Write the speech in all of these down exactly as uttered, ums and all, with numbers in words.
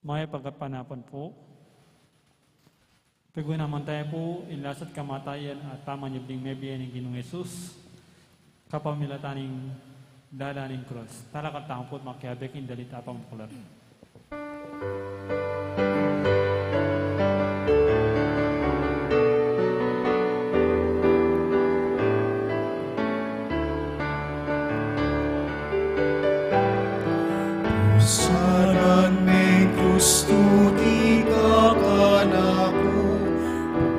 Mayap a kapanapan pu. Piganakan tamu pu ing lasa at kamatayan at pamanyubling mebie ning Ginung Jesus, kapamilatan ning dalan ning krus. Talakad tamu pu at makiabik ing dalit a pamuklat. Pusanan meng krus tuti ka kanaku,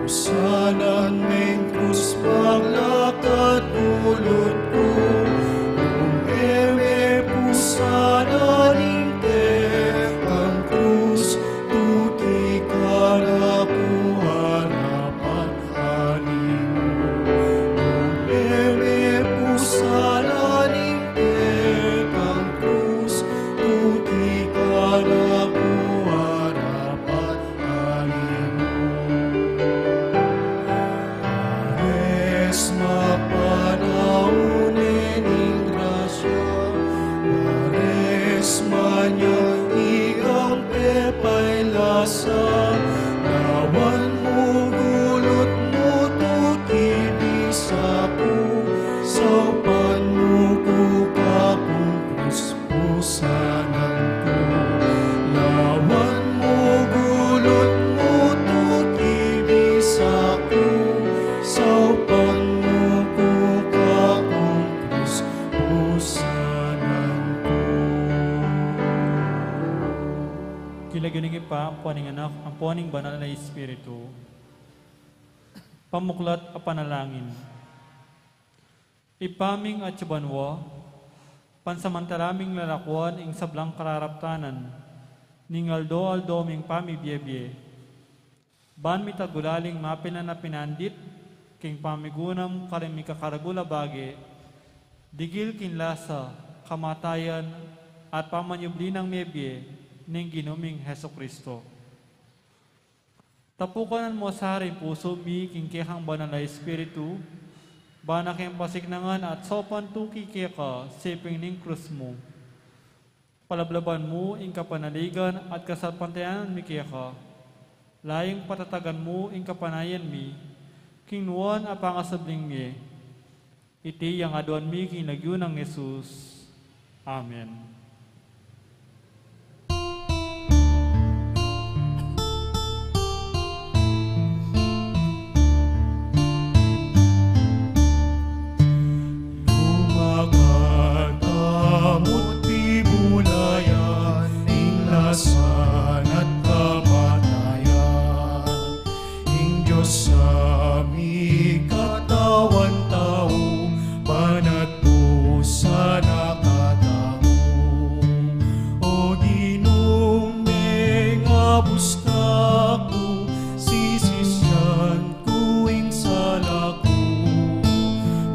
pusanan meng krus panglakad bulut ku, nung e me pusanan ing kekang krus tuti kanaku arapan. Nung e me pusanan ing kekang krus tuti kanaku arapan. Maresma panaun ning grasya, maresma nya ikang pepailas, lawan mu gulut mu tuki bisa ku, saupan mu ku kakung krus pusanan ku. Lawan mu gulut mu tuki bisa ku, saupan mu ku kakung krus pusanan ku. King lagyu ning Ibpa, ampo ning Anak, ampo ning Banal a Espiritu. Pamuklat a panalangin. Ibpa ming atsu ka banua, pansamantala ming lalakuan ing sablang kararaptanan ning aldo-aldo ming pamibiebie. Ban mi tagulaling mapilan a pinandit king pamigunam karing mikakaragul a bage, digil king lasa, kamatayan, at pamanyubli nang mebie ning Ginu ming Jesucristo. Tapukanan mu sa ring pusu mi king kekang Banal a Espiritu, ban a keng pasiknangan at saupan tuki keka siping ning krus mu. Palablaban mu ing kapanaligan at kasalpantayanan mi keka, layun patatagan mu ing kapanayan mi king nuan a pangasubling mie. Iti ing aduan mi king lagyu nang Jesus. Amen. Lumakat tamu't pibulayan ing lasa na't kamatayan. Ing Dios a mikatawan tau, banat pusa na katamu. O Ginung mengabus kaku, sisisyan ku ing sala ku,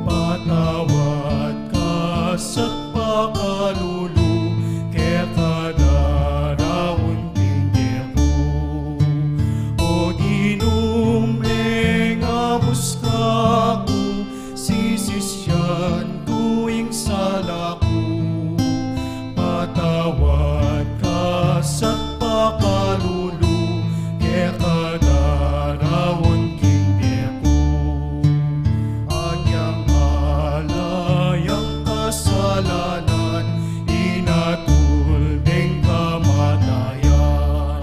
patawad ka sa pakalulu, keka daraun king bie ku. O Ginung mengabus kaku, sisisyan ku ing sala ku, patawad ka sa pakalulu, keka daraun king bie ku. Agyang ala yang kasalanan, inatul deng kamatayan,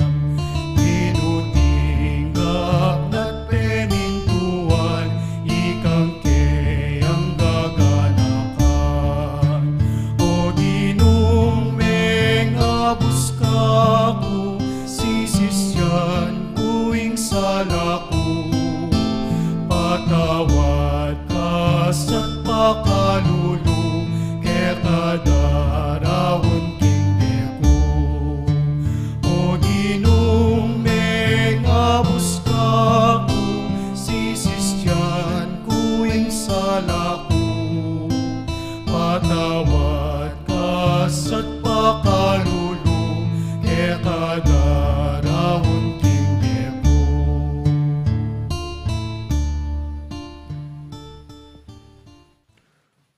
pinutinggap na't pemintuan, ikang keyang gaganakan. O Ginung mengabus kaku, sisisyan ku ing sala ku, patawad ka sa pakalulu, keka daraun king bie ku. O Ginung mengabus kaku, sisisyan ku ing sala ku, patawad ka sa pakalulu, keka daraun king bie ku.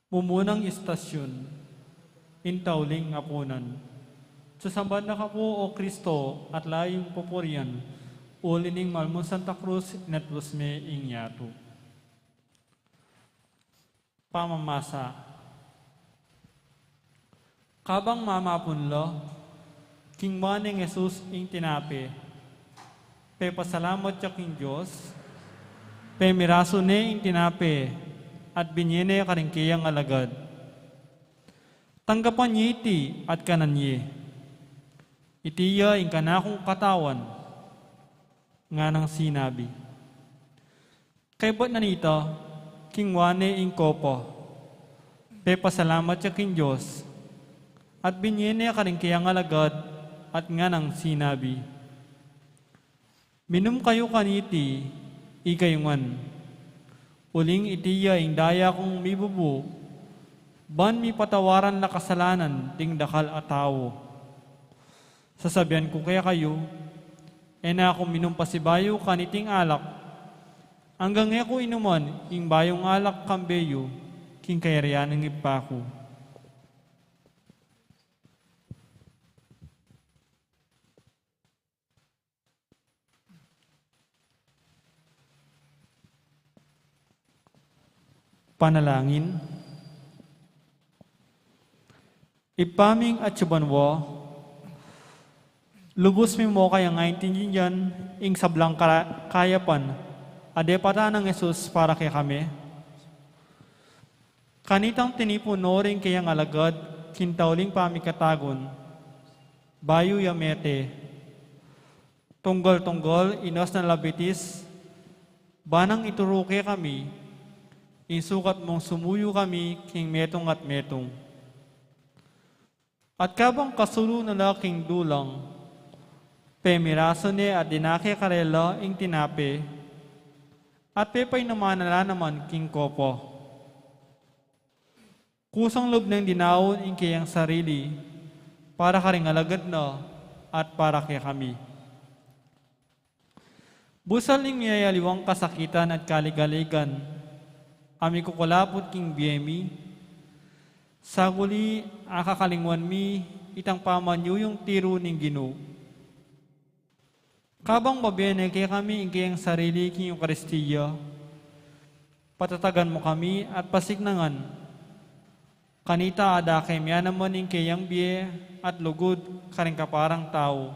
Mumunang istasyon, ing tauling apunan. Sasamban da ka pu, O Kristo, at layung pupurian, uli ning malmung Santa Cruz, inatlus me ing yatu. Pamamasa. Kabang mamapun la, kinua neng Jesus ing tinape, pepasalamat ya king Dios, pemirasu ne ing tinape, at binie ne karing keyang alagad. Tanggapan ye iti at kanan ye. Iti ya ing kanakung katawan, nganang sinabi. Kaybat na nita, kinua ne ing kopa, pepasalamat ya king Dios, at binie ne karing keyang alagad, at nganang sinabi. Minum kayu kaniti, ikayu ngan. Uling iti ya ing daya kung mibubu, ban mipatawaran la kasalanan ding dakal a tau. Sasabian ku kekayu, e na ku minum pasibayu kaniting alak, anggang e ku inuman ing bayung alak kambe yu, king kayarian ning Ibpa ku. Panalangin. Ibpa ming atsu banua, lubus mi mu kayang aintindian ing sablang kara-, kayapan a depatan nang Jesus para kekami. Kanitang tinipun no ring keyang alagad king tauling pamikatagun, bayu ya mete. Tunggal-tunggal, inas na la bitis, ba nang ituru kekami ing sukat mung sumuyu kami king metung at metung. At kabang kasulu na la king dulang, pemirasu ne at dinake karela ing tinape, at pepainuman na la naman king kopa. Kusang lub neng dinaun ing keyang sarili para karing alagad na at para kekami. Busal ning miyayaliwang kasakitan at kaligaligan a mikukulaput king bie mi, saguli a kakalingwan mi itang pamanyuyung tiru ning Ginu. Kabang babie ne kekami ing keyang sarili king Eukaristia, patatagan mu kami at pasiknangan. Kanita adake mia naman ing keyang bie at lugud karing kaparang tau.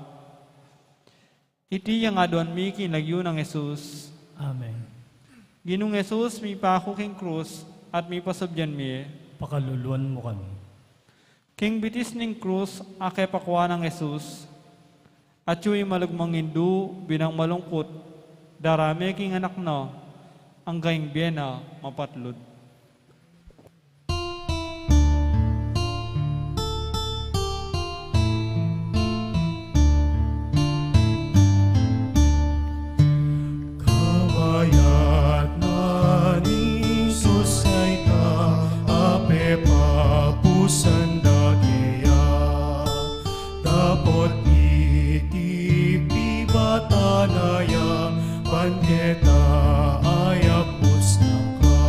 Iti yang aduan mi king lagyu nang Jesus. Amen. Ginung Jesus, mipaku king krus at mipasubyan mi. Pakaluluan mu kami. King bitis ning krus a kepakua nang Jesus, atyu ing malugmang indu binang malungkut, darame king anak na, angga ing bie na mapatlud. Kabayat na ni Jesus a ita a pepapusan da keya, dapot iti pibatan na ya, ban keta ayabus na ka.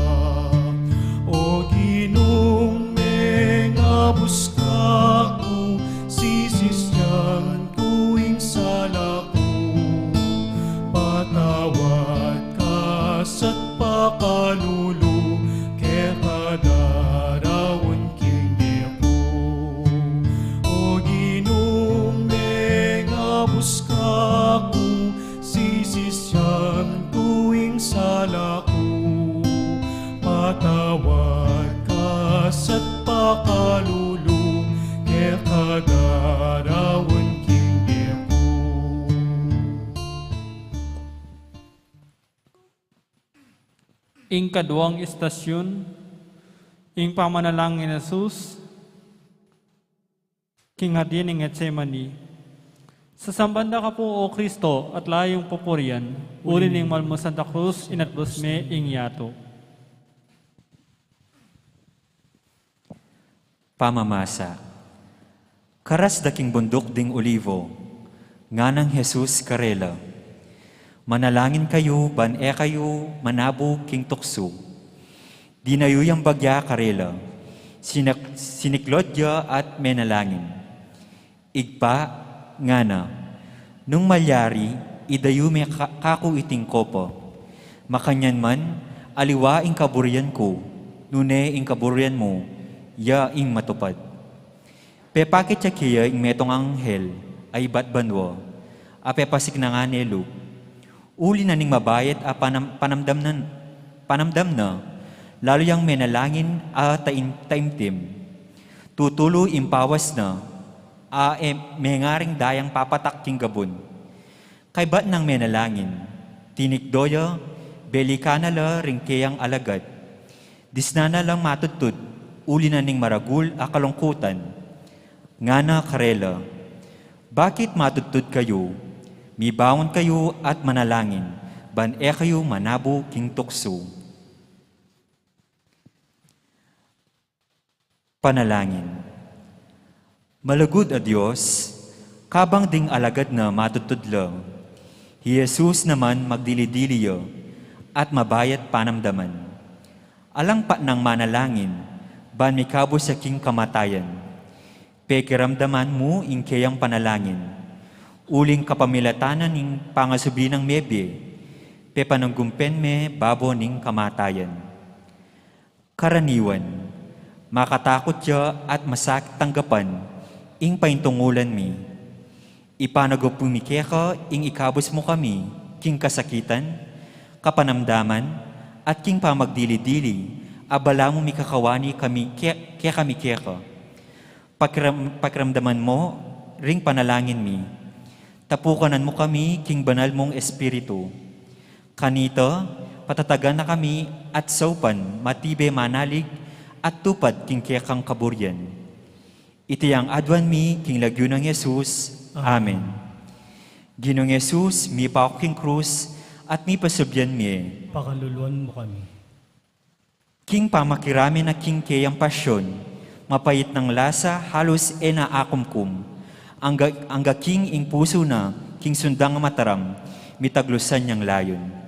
O Ginung, mengabus ka ku, sisisian ku ing sala ku, patawad ka sa pakalulu, keka daraun king bie ku. O Ginung, mengabus ka ku, sisisian ku ing sala ku, patawad ka sa pakalulu, keka daraun king bie ku. Ing kaduang istasyun, ing pamanalangin Jesus king hardin ning Getsemani. Sasamban da ka pu, O Kristo, at layung pupurian, uli ning malmung Santa Cruz, inatlus me ing yatu. Pamamasa. Karas da king bunduk ding Olivo, nganang Jesus karela, manalangin kayu ban e kayu manabug king tuksu. Dinayu yang bagya karela, sinak-, siniklod ya at menalangin. Ibpa, ngana, nung malyari, idayu me ka-, kaku iting kopa. Makanyan man, aliwa ing kaburian ku, nune ing kaburian mu, ya ing matupad. Pepakit ya keya ing metung a anghel a ibat banua, a pepasiknangan ne lub. Uli na ning mabayat a panam-, panamdam na, panamdam na, lalu yang menalangin a taim-, taimtim. Tutulu ing pawas na, a e mengaring dayang papatak king gabun. Kaybat nang menalangin, tinikdo ya, belikan na la ring keyang alagad. Disnan na lang matudtud, uli na ning maragul a kalungkutan. Ngana karela, bakit matudtud kayu? Mibangun kayu at manalangin, ban e kayu manabu king tuksu. Panalangin. Malugud a Dios, kabang ding alagad na matudtud la, hi Jesus naman magdili-dili ya at mabayat panamdaman. Alang patnang manalangin, ban mikabus ya king kamatayan. Pekiramdaman mu ing keyang panalangin, uling kapamilatan na ning pangasubli nang mebie, pepanunggumpen me babo ning kamatayan. Karaniwan, makatakut ya at masakit tanggapan ing paintungulan mi. Ipanagup mi keka ing ikabus mu kami king kasakitan, kapanamdaman, at king pamagdili-dili a balamu mikakawani kami ke-, kekami keka. Pakiram-, pakiramdaman mu ring panalangin mi. Tapukanan mu kami king banal mung Espiritu. Kanita, patatagan na kami at saupan matibe manalig at tupad king kekang kaburian. Iti yang aduan mi king lagyu nang Jesus. Amen. Ginung Jesus, mipaku king krus at mipasubyan mie. Pakaluluan mu kami. King pamakirame na king keyang pasyon, mapait nang lasa halus e na akumkum. Angga, angga king ing pusu na, king sundang a mataram, mitaglusan yang layun.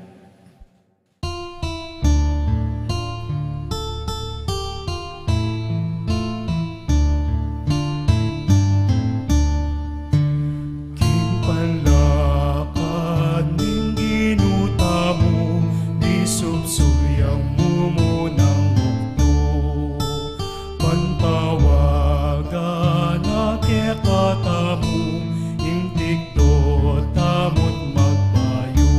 King panlakad ning Ginu tamu, misubsub yang mumunang uktu. Pantawagan na kekatamu, ing tikdo tamu't magbayu.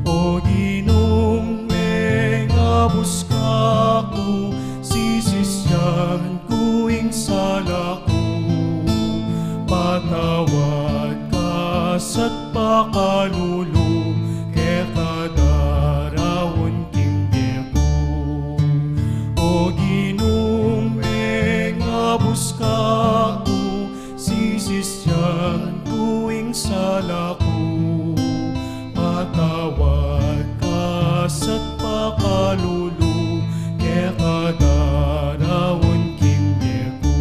O Ginung mengabus kaku, sisisyan ku ing sala ku. Patawad ka sa't pakalulu, keka daraun king bie ku. O Ginung mengabus kaku, sisisyan ku ing sala ku. Patawad ka sa't pakalulu, keka daraun king bie ku.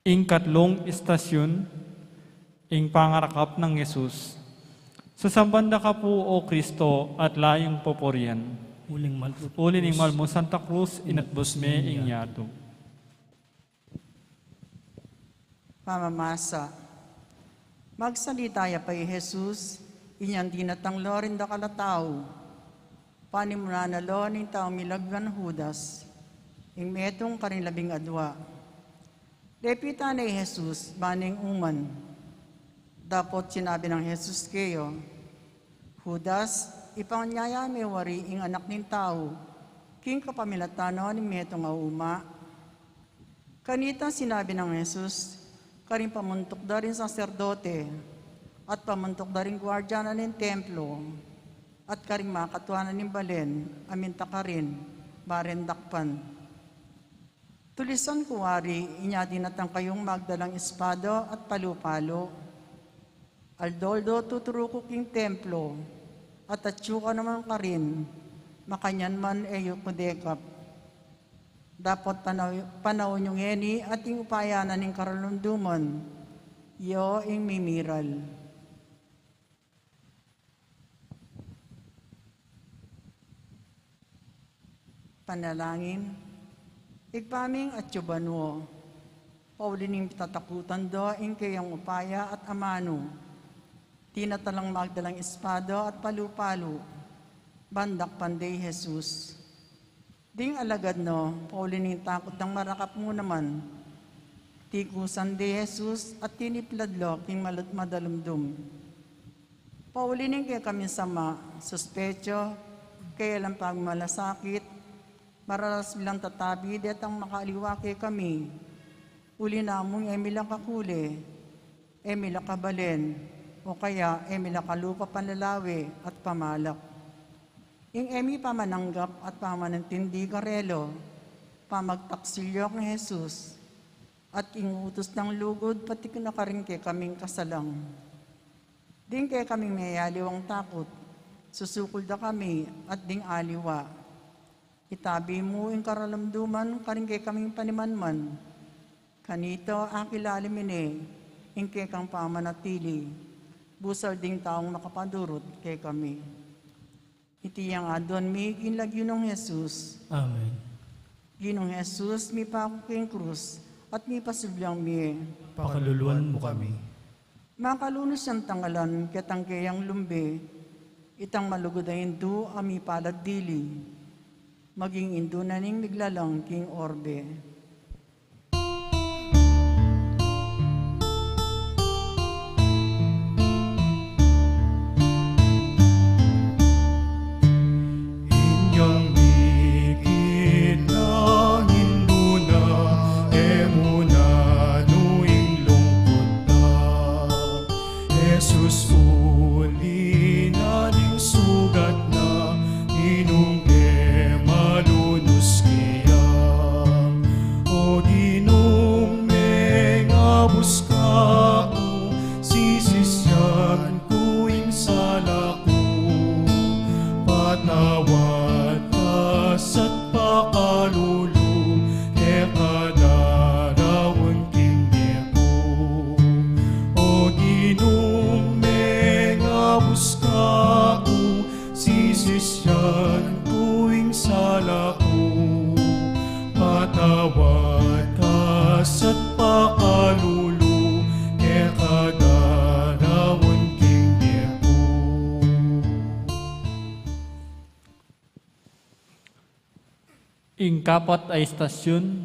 Ing katlung istasyun, ing pangarakap nang Jesus. Sasamban da ka pu, O Kristo, at layung pupurian. Uling malmut-, uli ning malmut Santa Cruz, inatbus me ing yatu. Pamamasa. Magsalita ya pa i Jesus, inyang dinatang lo ring dakal a tau. Panimunan na lo ning taung milagyu nang Judas, ing metung karing labing adua. Lepitan ne i Jesus, ban neng uman. Dapot sinabi nang Jesus keya, Judas, ipanyaya me wari ing Anak ning Tau king kapamilatan na ning metung a uma? Kanita sinabi nang Jesus karing pamuntuk da ring saserdote at pamuntuk da ring guardia na ning templo at karing makatua na ning balen a minta karin, bareng dakpan. Tulisan ku wari, inya dinatang kayung magdalang espada at palu-palu. Aldo-aldo tuturu ku king templo, at atyu ka naman karin, makanyan man e yu ku dekap. Dapot panaw-, panaun yu ngeni ating upaya na ning karalunduman, ya ing mimiral. Panalangin. Ibpa ming atsu banua, pauli ning tatakutan da ing keyang upaya at amanu, tinatalang magdalang espada at palu-palu, ban dakpan de i Jesus. Ding alagad na, pauli ning takut dang marakap mu naman, tikusan de i Jesus at tiniplad la king malud-, madalumdum. Pauli ning kekaming sama, suspetsa, kaya lang pagmalasakit, maralas bilang tatabi detang makaaliwa kekami. Uli na mung e mi la kakule, e mi la kabalen, o kaya e mi la kalupa panlalawe at pamalak. Ing e mi pamananggap at pamanintindi karela, pamagtaksil ya kang Jesus, at ing utus nang lugud pati na karing kekaming kasalang. Ding kekaming meyaliwang takut, susukul da kami at ding aliwa. Itabi mu ing karalumduman karing kekaming panimanman. Kanita akilalimin ne ing kekang pamanatili, busal ding taung makapadurut kekami. Iti yang aduan mi king lagyu nang Jesus. Amen. Ginung Jesus, mipaku king krus at mipasubli mie. Pakaluluan mu kami. Makalunus yang tangalan ketang keyang lumbe, itang malugud a indu a mipalad dili, maging indu na ning miglalang king orbe. Inyang mikit na, indu na, e mu na nu ing lungkut na. Jesus, uli na ning sugat na, ninung e malunus keya. O Ginung, mengabus ka ku, sisisian ku ing sala ku, patawad ka sa pakalulu, keka daraun king bie ku. O Ginung, mengabus ka ku, sisisian ku ing sala ku, patawad ka sa pakalulu, keka daraun king bie ku. Ing kapat a istasyun,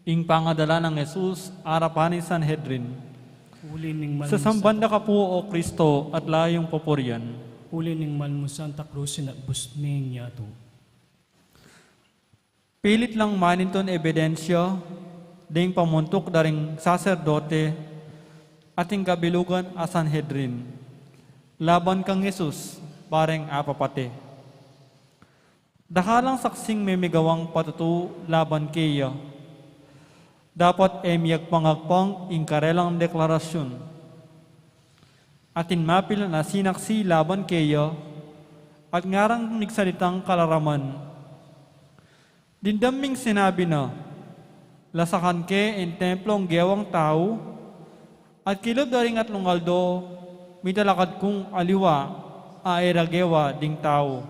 ing pangadala nang Jesus arapan ning Sanhedrin. Uli ning mal mu Sasamban da ka pu, O Kristo, at layung papurian. Uli ning mal mu Santa Cruz, sinakbus ning yatu. Pilit lang manintun ebidensya ding pamuntuk da ring saserdote at ing kabilugan a Sanhedrin laban kang Jesus, bareng apapate. Dakal lang saksing memigawang patutu laban keya. Dapat e miyagpang-agpang ing karelang deklarasyun. Atin mapilan a sinaksi laban keya, at ngarang migsalitang kalaraman. Dimdam ming sinabi na, "Lasakan ke ing templong gewang tau, at kilub da ring atlung aldo, mitalakad kung aliwa a e ra gewa ding tau."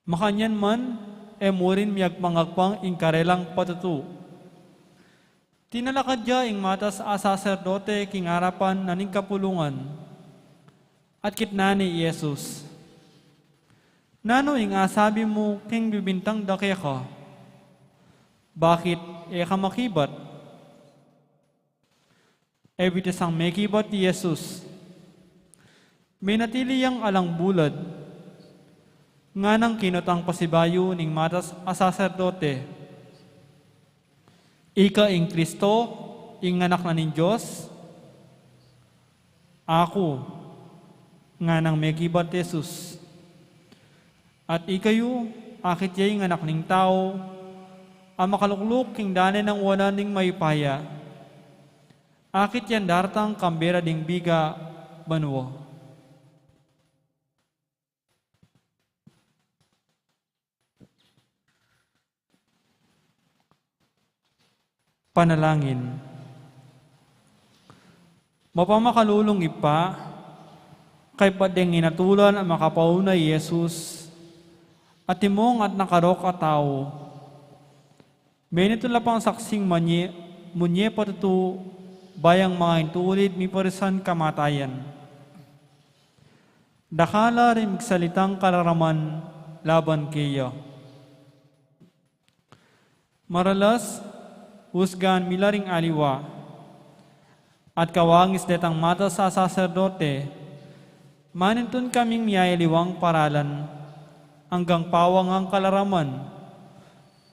Makanyan man, e mu rin miyagpang-agpang ing karelang patutu. Tinalakad ya ing matas a saserdote king arapan na ning kapulungan, at kitnan ne i Jesus, "Nanu ing asabi mu king bibintang da keka? Bakit e ka makibat?" E bitisang mekibat i Jesus. Minatili yang alang bulad. Nganang kinutang pasibayu ning matas a saserdote, "Ika ing Kristo, ing Anak na ning Dios?" "Aku," nganang mekibat Jesus. "At ikayu, akit ya ing Anak ning Tau a makalukluk king dane nang wanan ning mayupaya. Akit yang daratang kambira ding biga banua." Panalangin. Mapamakalulung Ibpa, kaybat deng inatulan a makapauna i Jesus, atimung at nakarok a tau, Benitun la pang saksing manye, munye patutu, bayang mangintulid miparisan kamatayan. Dakal la ring migsalitang kalaraman laban keya. Maralas, usgan mi la ring aliwa. At kawangis detang matas a saserdote, manintun kaming miyayaliwang paralan, anggang pawang ang kalaraman,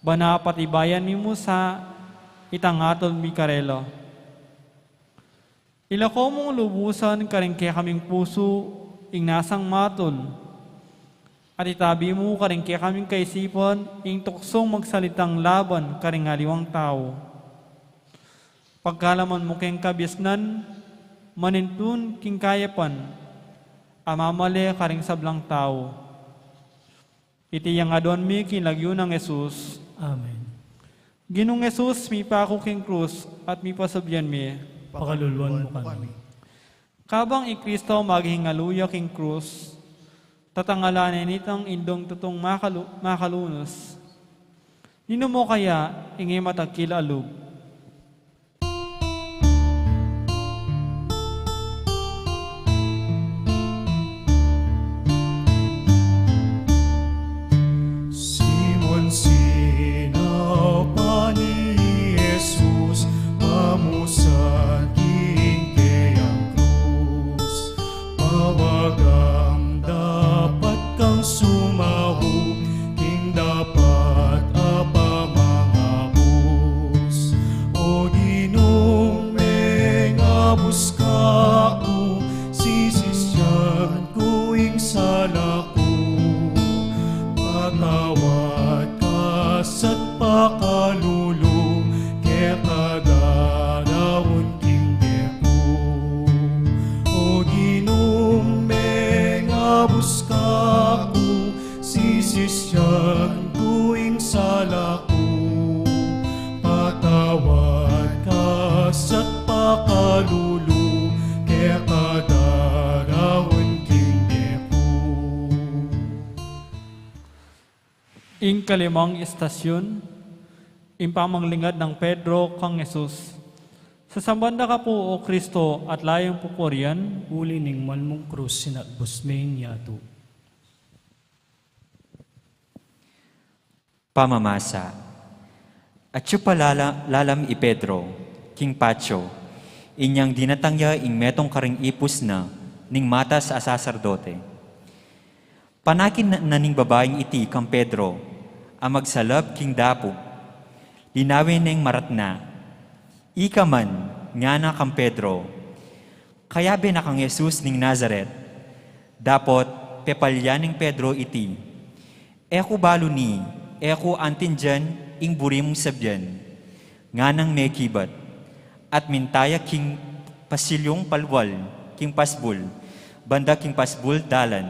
bana patibayan mi mu sa itang atul mi karela. Ilako mung lubusan karing kekaming pusu ing nasang matul, at itabi mu karing kekaming kaisipan ing tuksung magsalitang laban karing aliwang tau. Pagkalaman mu keng kabiasnan, manintun king kayapan, a mamale karing sablang tau. Iti yang aduan mi king lagyu nang Jesus. Amen. Ginung Jesus, mipaku king krus at mipasabyan mi. Pakaluluan mu kami. Kabang i Kristo maging aluya king krus, tatangalan ne nitang indung tutung makalu-, makalunus. Ninu mu kaya ing e matagkil a lub? Simon, sinaupan ni Jesus, pamusan king keyang krus. Pawagang dapat kang sumahu king dapat a pamangabus. O Ginung, mengabus ka ku, sisisian ku ing sala ku. Patawad ka sa pakalulu, keka daraun king beku. O Ginung, mengabus ka ku, sisisian ku ing sala ku. Patawad ka sa pakalulu, keka daraun king beku. Ing kalimang istasyun, ing pamanglingad nang Pedro kang Jesus. Sasamban da ka pu, O Kristo, at layun pu purian. Uli ning mal mung krus, sinakbus me ing yatu. Pamamasa. Atyu pa lala-, lalam i Pedro king patio, inyang dinatang ya ing metung karing ipus na ning matas a saserdote. Panakin na, na ning babaing iti kang Pedro a magsalab king dapu. Linawen neng maratna. Ika man, ngana kang Pedro. Kayabe na kang Jesus ning Nazaret. Dapot pepalya neng Pedro iti, "E ku balu ni, e ku aintindian ing buri mung sabian," nganang mekibat. At minta ya king pasilyung palual king pasbul, banda king pasbul dalan,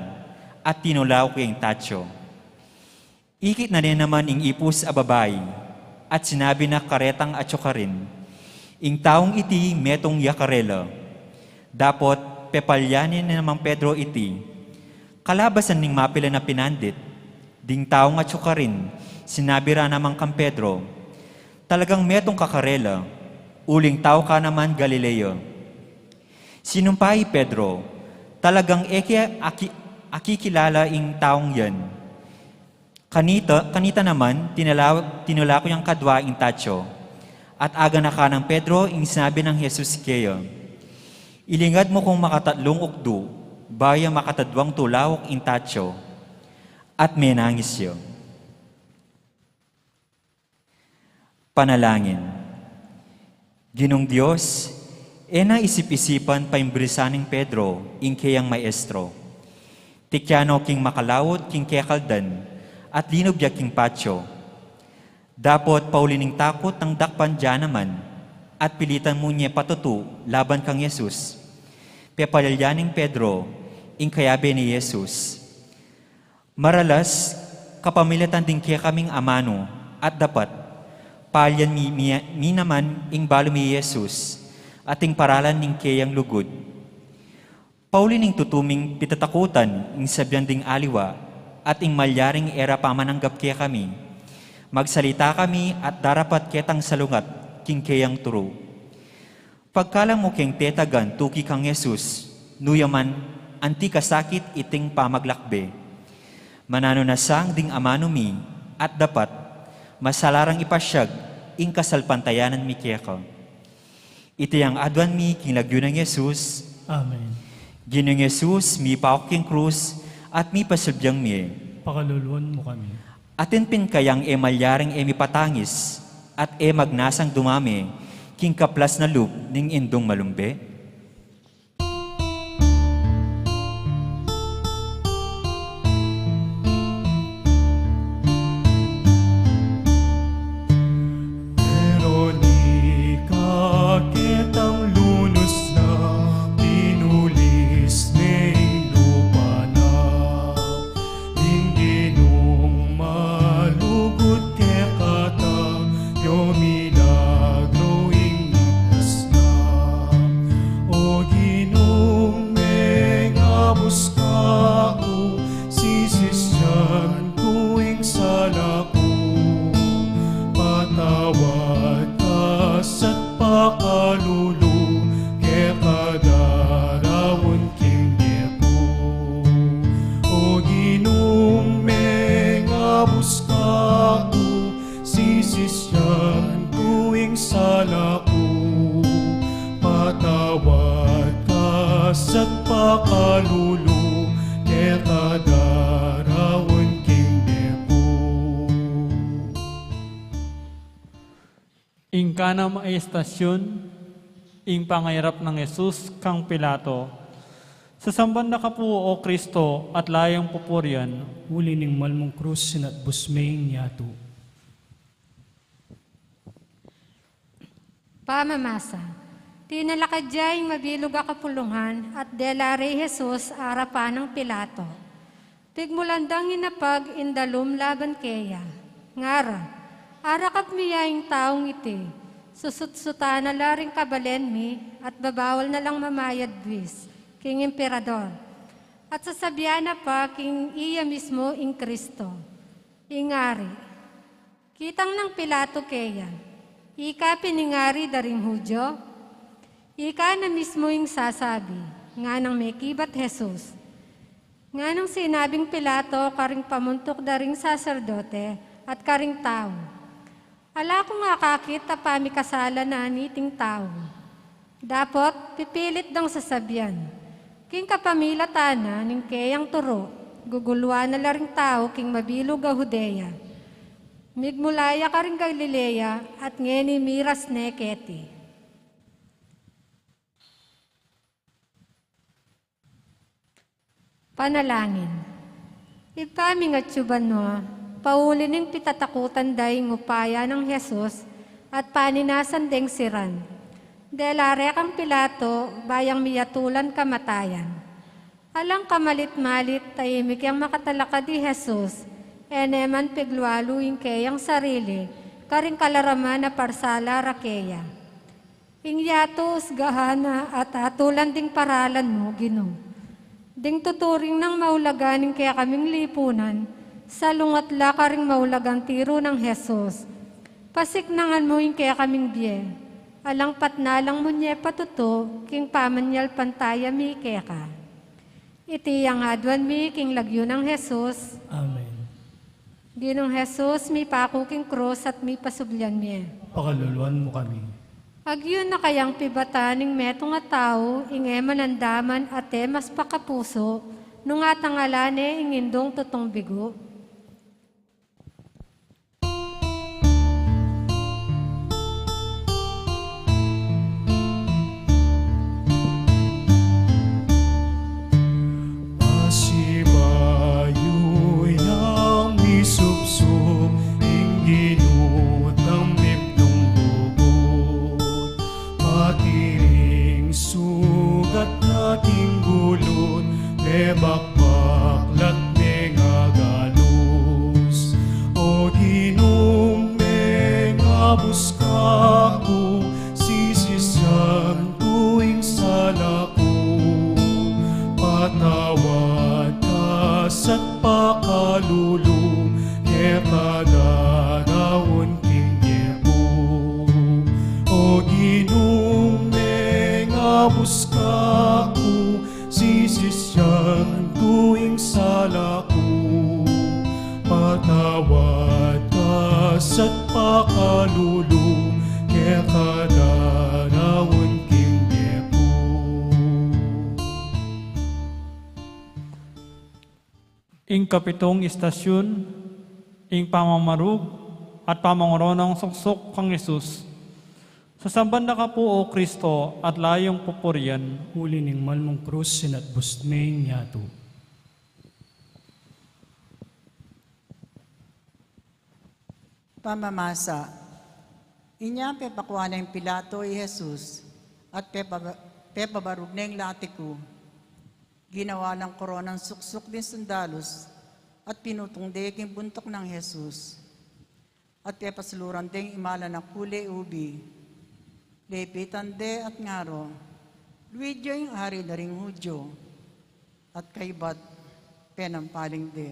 at tinulaok ya ing tatyo. Ikit na ne naman ing ipus a babai, at sinabi na karetang atyu karin, "Ing taung iti metung ya karela." Dapot pepalya ne namang Pedro iti, "Kalabasan ning mapilan a pinandit." Ding taung atyu karin, sinabi ra naman kang Pedro, "Talagang metung ka karela, uling tau ka naman Galilea." Sinumpa i Pedro, "Talagang e ke aki-, akikilala ing taung yan." Kanita, kanita naman, tinala-, tinula ku yang kadwa ing tatyo. At aganakan nang Pedro ing sinabi nang Jesus keya, "Ilingad mu kung makatatlung ukdu, bayu makatadwang tulaok ing tatyo." At menangis ya. Panalangin. Ginung Dios, e na isip-isipan paimbirisan neng Pedro ing keyang maestro. Tikyan no king makalaut king kekaldan at linub ya king patyo. Dapot pauli ning takut nang dakpan ya naman at pilitan mu ne patutu laban kang Jesus. Pepalya neng Pedro ing kayabe nang Jesus. Maralas, kapamilatan ding kekaming amanu at dapat, palyan mi, mi, mi naman ing balu mi Jesus, at ing paralan ning keyang lugud. Pauli ning tutu ming pitatakutan ing sabian ding aliwa, at ing malyaring e ra pamananggap kekami. Magsalita kami at darapat ketang salungat king keyang turu. Pagkalang mu keng tetagan tuki kang Jesus, nuyaman anti kasakit iting pamaglakbe. Mananu na sang ding amanu mi at dapat, masala rang ipasyag ing kasalpantayanan mi keka. Iti yang aduan mi king lagyu nang Jesus. Amen. Ginung Jesus, mipaku king krus at mipasubli mie. Pakaluluan mu kami. Atin pin kayang e malyaring e mipatangis at e magnasang dumame king kaplas na lub ning indung malumbe? Pero ni kaketang lunus na, pinulis ne ing lupa na. Ing Ginung malugud kekata, yo milagro ing itas na. O Ginung mengabus kaku, sisisyan ku ing sala ku. Patawad ka sa pakalulu, keka daraun king bie ku. O Ginung mengabus kaku, sisisyan ku ing sala ku. Patawad ka sa pakalulu, keka daraun king bie ku. Ing kanam a estasyun, ing pangairap nang Jesus kang Pilato. Sasamban da ka pu, O Kristo, at layang pupurian. Uli ning mal mung krus, sinatbus me ing yatu. Pamamasa. Tinalakad ya ing mabilug a kapulungan at dela re i Jesus arapan nang Pilato. Pigmulan dang inapag ing dalum laban keya. Ngara, arakap mi ya ing taung iti, susutsutan na la ring kabalen mi at babawal na lang mamayad buis king emperador. At sasabian na pa king iya mismu ing Kristo, ing ari. Kitang nang Pilato keya, "Ika pin ing ari da ring Judio?" "Ika na mismu ing sasabi," nganang mekibat Jesus. Nganang sinabing Pilato karing pamuntuk da ring saserdote at karing tau, "Ala kung akakit a pamikasala na niting tau. Dapot pipilit dang sasabian, king kapamilatan na ning keyang turu, guguluan na la ring tau king mabilug a Judea. Migmula ya karing Galilea at ngeni miras ne keti." Panalangin. Ibpa ming atsu banua, pauli ning pitatakutan da ing upaya nang Jesus at paninasan deng siran. Dela re kang Pilato, ba yang miyatulan kamatayan. Alang kamalit-malit, tahimik yang makatalakad i Jesus, e ne man piglualu ing keyang sarili karing kalaraman a parsala ra keya. Ing yatu usgahan na at atulan ding paralan mu, Ginu. Ding tuturing nang maulaga ning kekaming lipunan, salungat la karing maulagang tiru nang Jesus. Pasiknangan mu ing kekaming bie, alang patnalang mu ne patutu king pamanyalpantaya mi keka. Iti yang aduan mi king lagyu nang Jesus. Amen. Ginung Jesus, mipaku king krus at mipasublian mie. Pakaluluan mu kami. Agyu na kayang pibatan ning metung a tau ing e manandaman at e mas pakapusu, nung atangalan ne ing indung tutung bigu? Pasibayu yang misubsub ing Ginu, tambip nung bubut, pati ring sugat na king gulud, mebakbaklat, mengagalus. O Ginu, mengabus kaku, sisisyan ku ing sala ku. Patawad ka sa pakalulu, keka dara Abus ka ku, sisisian ku ing sala ku, patawad ka sa't pakalulu, keka danawan king bie ku. Ing kapitung istasyun, ing pamamarug at pamangoronong suksuk kang Jesus. Sasamban da ka pu, O Kristo, at layung pupurian. Uli ning mal mung krus, sinatbus me ing yatu. Pamamasa. Inya pepakua neng Pilato i Jesus, at pepaba-, pepabarug neng lati ku. Ginawa lang koronang suksuk ding sundalus, at pinutung de king buntuk nang Jesus. At pepasuluran deng imalan a kule ubi. Lepitan de at ngaro, "Luid ya ing Ari da ring Judio." At kaybat, penampaling de.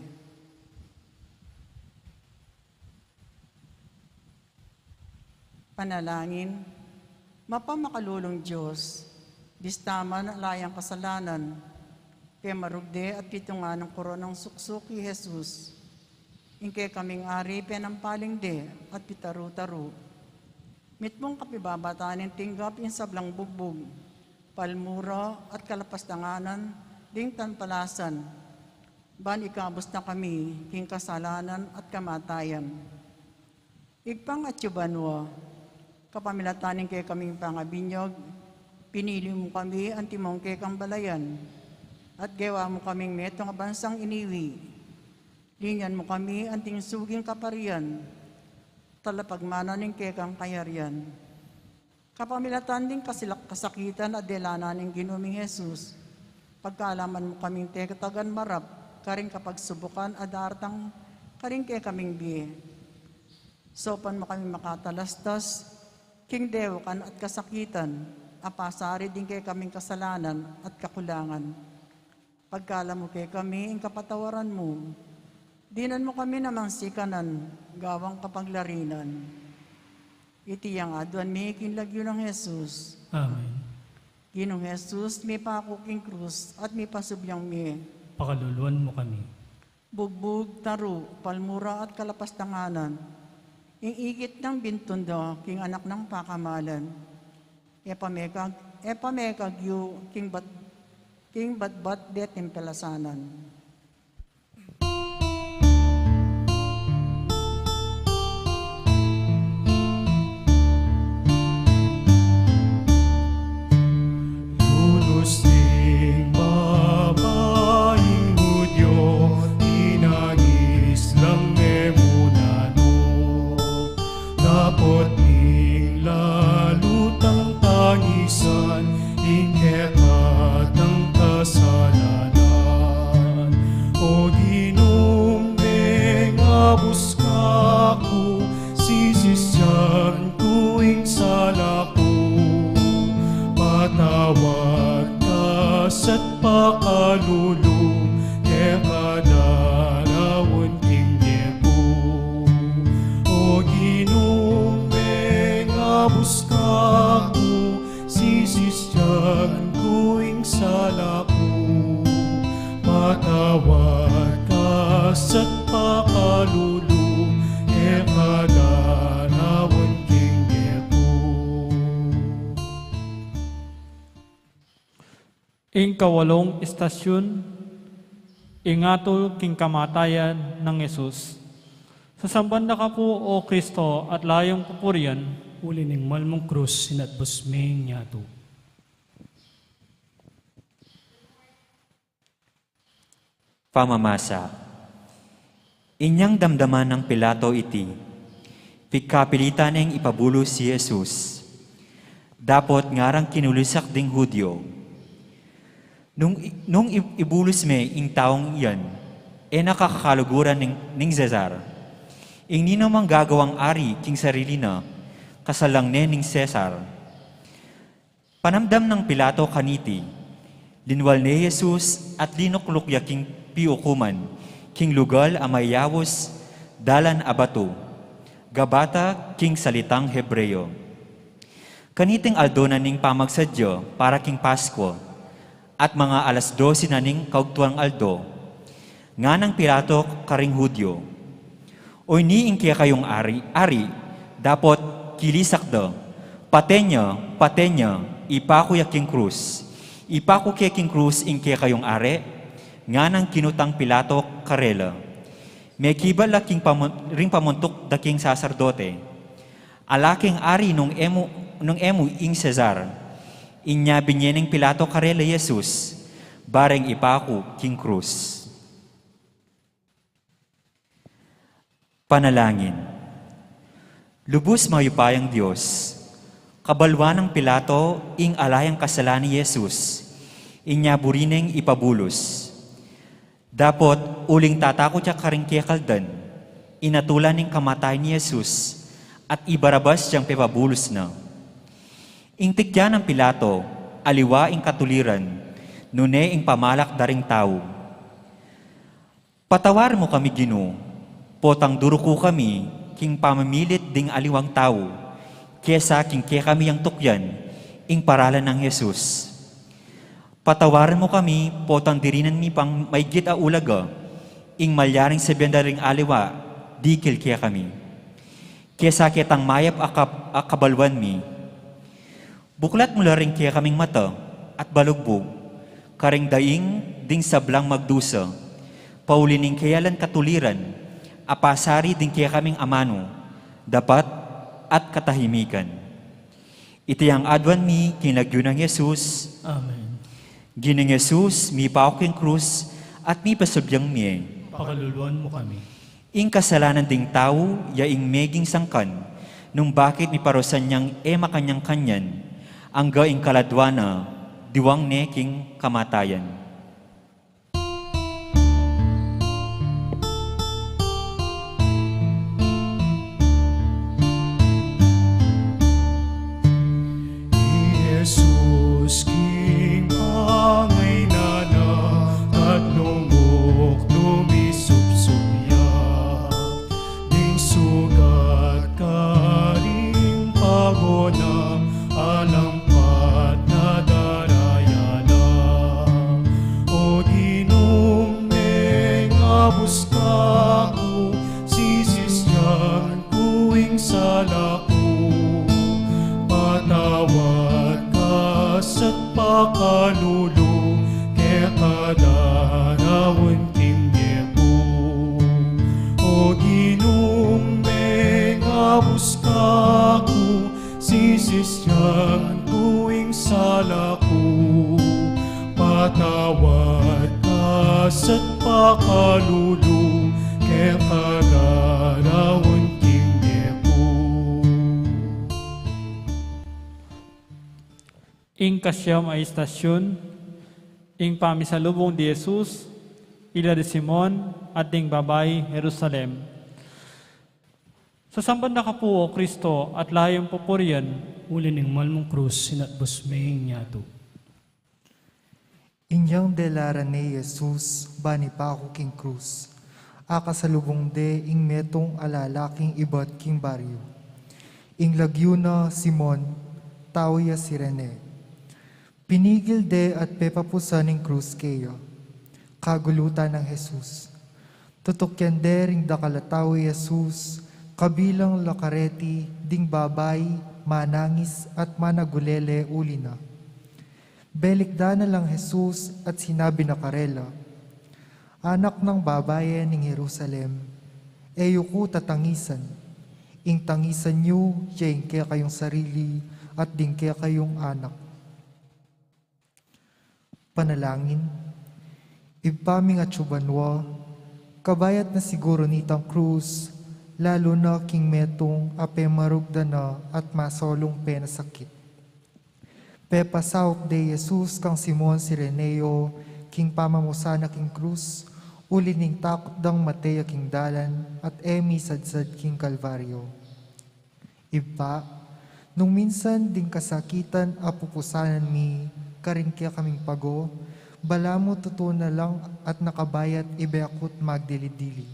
Panalangin. Mapamakalulung Dios, bista man ala yang kasalanan, pemarug de at pitungan nang koronang suksuk i Jesus. Ing kekaming Ari penampaling de at pitaru-taru. Mitmung kapibabatan ning tinggap ing sablang bugbug, palmura at kalapastanganan ding tanpalasan, ban ikabus na kami king kasalanan at kamatayan. Ibpang atsu banua, kapamilatan ning kekaming pangabinyag, pinili mu kami antimong kekang balayan, at gewa mu kaming metung a bansang iniwi. Linian mu kami anting suging kaparian, talapagmana ning kekang kayarian. Kapamilatan ding kasilak-, kasakitan a dela na ning Ginu ming Jesus, pagkaluban mu kaming tekatagan marap karing kapagsubukan a daratang karing kekaming bie. Saupan mu kaming makatalastas king dewukan at kasakitan a pasari ding kekaming kasalanan at kakulangan. Pagkaluban mu kekami ing kapatawaran mu, dinan mu kami namang sikanan gawang kapaglarinan. Iti yang aduan mi king lagyu nang Jesus. Amen. Ginung Jesus, mipaku king krus at mipasubyang mi, pakaluluan mu kami. Bugbug, taru, palmura at kalapastanganan, ing ikit nang bintun da king anak nang pakamalan. E pa me kag-, e pa me kagyu king bat-, king batbat de timpalasanan. Lunus ning babaing Judio, tinangis lang me munanu. Dapot ning lalu tang tangisan, ing kekatang kasalanan. O Ginung mengabus kaku, sisisian ku ing sala ku, patawad ka sa't pakalulu, keka danawan king bie ku. O Ginung mengabus kaku, sisisian ku ing sala ku, patawad ka sa't pakalulu, keka danawan king bie ku. Ing kawalung istasyun, ing atul king kamatayan nang Jesus. Sasamban da ka pu, O Kristo, at layung pupurian. Uli ning mal mung krus, sinatbus me ing yatu. Pamamasa. Inyang damdaman nang Pilato iti, pigkapilitan neng ipabulus i Jesus. Dapot ngarang kinulisak ding Judio. Nung i-, nung i-, ibulus me ing taung iyan, e na ka kakaluguran ning, ning Cesar. Ing ninuman gagawang ari king sarili na, kasalang ne ning Cesar. Panamdam nang Pilato kaniti, linwal ne i Jesus at linukluk ya king piukuman, king lugal a mayaus dalan a batu, Gabata king salitang Hebreo. Kaniting aldo na ning pamagsadya para king Paskwa, at mga alas dose na ning kaugtuang aldo, nganang Pilato karing Hudyo, "Oyni ing kekayung ari, ari, dapot kilisak da, 'Paten ya, paten ya, ipaku ya king krus. Ipaku ke king krus ing kekayung ari,'" nganang kinutang Pilato karela. Mekibat la king pamun-, ring pamuntuk da king saserdote. "Ala keng ari nung e mu, nung e mu ing Cesar." Inya binye neng Pilato karela i Jesus, bareng ipaku king krus. Panalangin. Lubus mayupayang Dios, kabalwan nang Pilato ing ala yang kasalanan i Jesus, inya buri neng ipabulus. Dapot uling tatakut ya karing kekaldan, inatulan ning kamatayan i Jesus, at i Barabas yang pepabulus na. Ing tikyan nang Pilato, aliwa ing katuliran, nune ing pamalak da ring tau. Patawaran mu kami, Ginu, potang duruku kami king pamimilit ding aliwang tau, kesa king kekami yang tukyan, ing paralan nang Jesus. Patawaran mu kami, potang dirinan mi pang maigit a ulaga ing malyaring sabian da ring aliwa dikil kekami, kesa ketang mayap a kab-, a kabalwan mi. Buklat mu la ring kekaming mata at balugbug karing daing ding sablang magdusa, pauli ning keyalan katuliran a pasari ding kekaming amanu, dapat at katahimikan. Iti yang aduan mi king lagyu nang Jesus. Amen. Ginung Jesus, mipaku king krus at mipasabian mie, pakaluluan mu kami. Ing kasalanan ding tau ya ing meging sangkan nung bakit miparusan yang e makanyan-kanyan, angga ing kaladua na, diwang ne king kamatayan. I Jesus king pangainana at lunguk dumisupsup ya. Ding sugat karing pago na, alang pat na daraya na. O Ginung mengabus kaku, sisisian ku ing sala ku. Patawad ka sa pakalulu keka daraun king bie ku. O Ginung mengabus kaku, sisisian ku ing sala ku. Patawad ka sa pakalulu keka daraun king bie ku. Ing kasiam a istasyun, ing pamisalubung di Jesus, ila di Simon, at ding babai Jerusalem. Sasamban da ka pu, O Kristo, at layun pupurian. Uli ning mal mung krus, sinatbus me ing yatu. Inyang delaran ne i Jesus, ban ipaku king krus. Akasalubung de ing metung a lalaking ibat king baryu. Ing lagyu na Simon, tau ya Cirene. Pinigil de at pepapusan ing krus keya. Kagulutan nang Jesus. Tutukyan de ring dakal a tau i Jesus, kabilang la kareti ding babai manangis at managulele uli na. Belikdan na lang Jesus at sinabi na karela, "Anak nang babaye ning Jerusalem, e yu ku tatangisan. Ing tangisan yu, ya ing kekayung sarili at ding kekayung anak." Panalangin. Ibpa ming atsu banua, kabayat na siguru nitang krus, lalu na king metung a pemarugdan na at masolung penasakit. Pepasauk de i Jesus kang Simon Cireneo king pamamusan na king krus, uli ning takut dang mate ya king dalan at e misadsad king Kalbaryo. Ibpa, nung minsan ding kasakitan a pupusanan mi karing kekaming pago, balamu tutu na lang at nakabayat ibekut magdili-dili.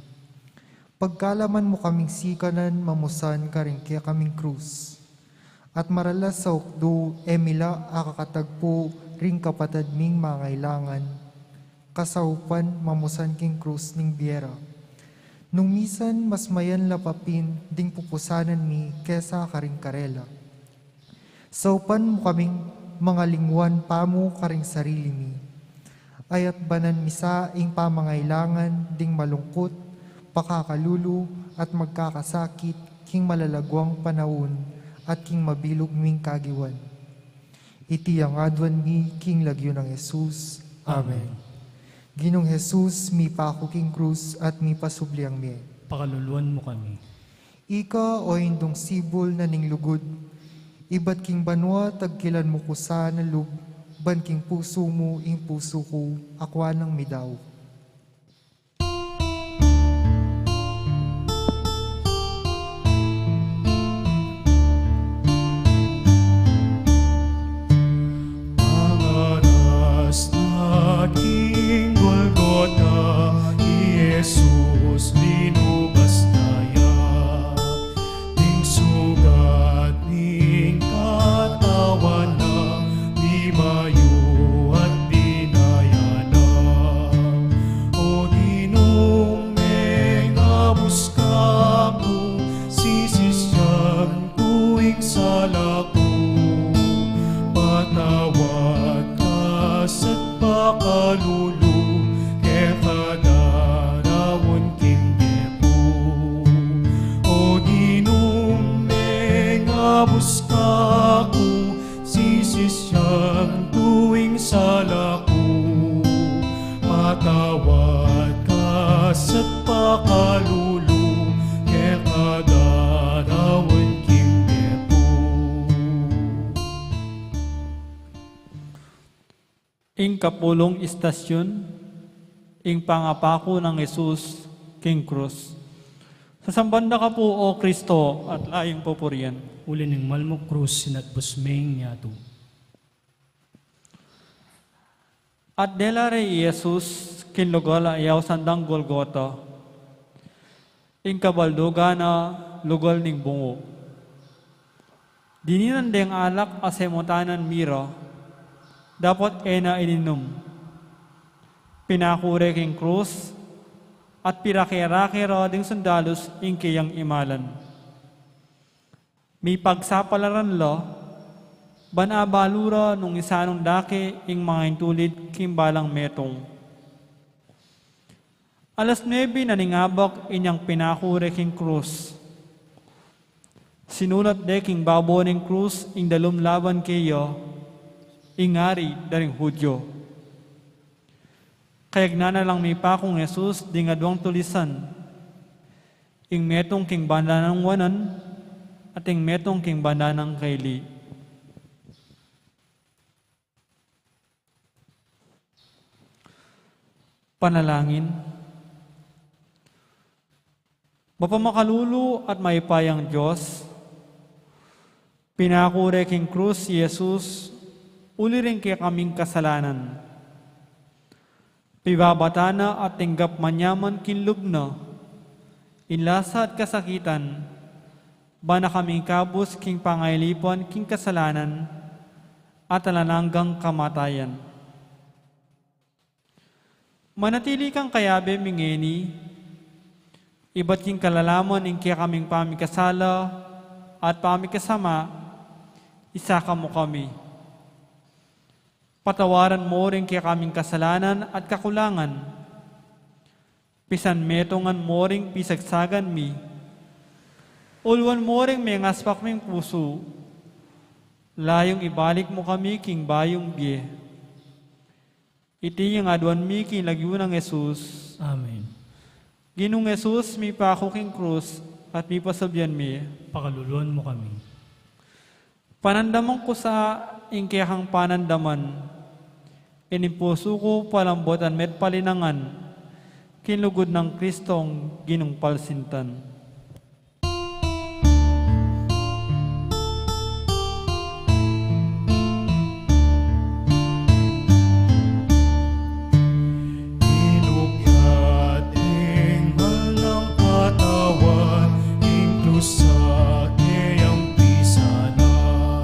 Pagkalaman mu kaming sikanan mamusan karing kekaming krus. At maralas a ukdu, e mi la akakatagpu ring kapatad ming mangailangan, kasaupan mamusan king krus ning bie ra. Nung misan mas mayan la pa pin ding pupusanan mi kesa karing karela. Saupan mu kaming mangalingwan pamu karing sarili mi. Ayat banan mi sa ing pamangailangan ding malungkut, pakakalulu, at magkakasakit king malalaguang panaun at king mabilug ming kagiwan. Iti ing aduan mi king lagyu nang Jesus. Amen. Ginung Jesus, mipaku king krus at mipasubli ing mie. Pakaluluan mu kami. Ika, o Indung sibul na ning lugud, ibat king banua tagkilan mu ku sa na lub, ban king pusu mu ing pusu ku, akua nang midaup. Mangaras na king Golgota, i Jesus linubas na ya. Ning sugat ning katawan na, mimayu at binaya na. O Ginung, mengabus ka ku, sisisian ku ing sala ku, patawad ka sa pakalulu, keka dadaun king bie ku. O Ginung, mengabus ka ku, sisisian ku ing sala ku, patawad ka sa pakalulu, keka dadaun king bie ku. Ing kapulung istasyun, ing pangapaku nang Jesus king krus. Sasamban da ka pu, O Kristo, at layung pupurian. Uli ning mal mung krus, sinatbus ming yatu. At dela re i Jesus king lugal a iyausan dang Golgota, ing kabaldugan na lugal ning bungu. Dininan deng alak a semutan nang mira, dapot e na ininum. Pinaku re king krus, at pirake-rake ra ding sundalus ing keyang imalan. Mipagsapalaran la, ban abalu ra nung isanung dake ing mangintulid king balang metung. Alas nuebe na ning abak inyang pinaku re king krus. Sinulat de king babo ning krus ing dalum laban keya, Ing Ari da ring Hudyo. Kayagnan na lang mipaku nang Jesus ding aduang tulisan, ing metung king banda nang wanan, at ing metung king banda nang kaili. Panalangin. Mapamakalulu at mayupayang Dios, pinaku re king krus i Jesus uli ring kekaming kasalanan. Pibabatan na at tinggap manyaman king lub na ing lasa at kasakitan, ban na kami ikabus king pangailipan king kasalanan at alang anggang kamatayan. Manatili kang kayabe mi ngeni, ibat king kalalaman ning kekaming pamikasala at pamikasama, isaka mu kami. Patawaran mu ring kekaming kasalanan at kakulangan, pisan metungan mu ring pisagsagan mi, ulwan mu ring mengaspak ming pusu, layung ibalik mu kami king bayung bie. Iti ing aduan mi king lagyu nang Jesus. Amen. Ginung Jesus, mipaku king krus at mipasubli mi. Pakaluluan mu kami. Panandaman ku sa ing kekang panandaman, ining pusu ku palambutan me't palinangan king lugud nang Kristong Ginung palsintan. Inugyat ing mal nang katawan, ing dusa keyang pisanan.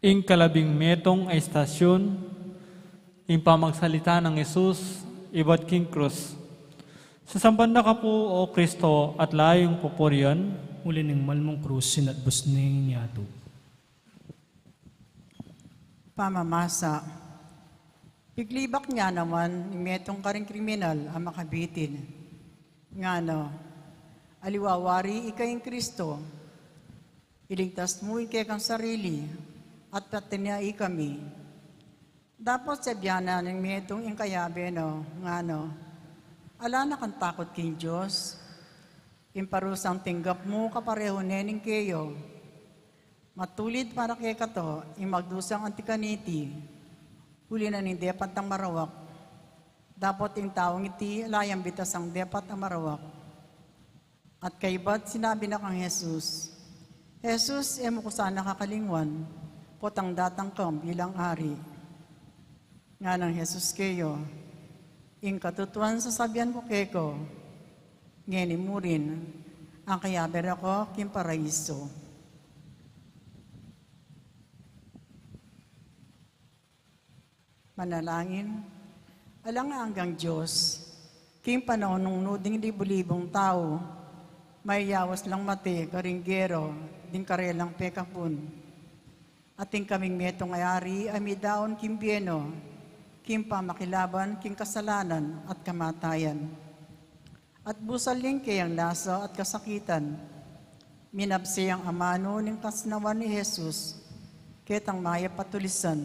Ing kalabing metung a istasyun, ing pamagsalita nang Jesus ibat king krus. Sasamban da ka pu, O Kristo, at layung pupurian. Uli ning malmung krus, sinatbus ning yatu. Pamamasa. Piglibak ne naman ing metung karing kriminal a makabitin. Ngana, aliwa wari ika ing Kristo, iligtas mu ing kekang sarili, at pati na ikami. Dapot sabyan na ning metung ing kayabe na, ngana, ala na kang takut king Dios, ing parusang tinggap mu kaparehu ne ning keyo. Matulid para kekatamu ing magdusang anti kaniti, uli na ning depat a marawak. Dapot ing taung iti ala yang bitasang depat a marawak. At kaybat sinabi na kang Jesus, Jesus, e mu ku sana kakalingwan, potang datang ka bilang ari. Nganang Jesus keya, ing katutuan sasabian ku keka, ngeni murin, akayabe ra ka king paraiso. Manalangin. Alang anggang Dios, king panaun nung nu ding libu-libung tau, mayayaus lang mate karing gera ding karelang pekapun. Atin kaming metung a ari a midaun king bie na, king pamakilaban king kasalanan at kamatayan. At busal ning keyang lasa at kasakitan, minabsi yang amanu ning kasnawan i Jesus, ketang mayap a tulisan,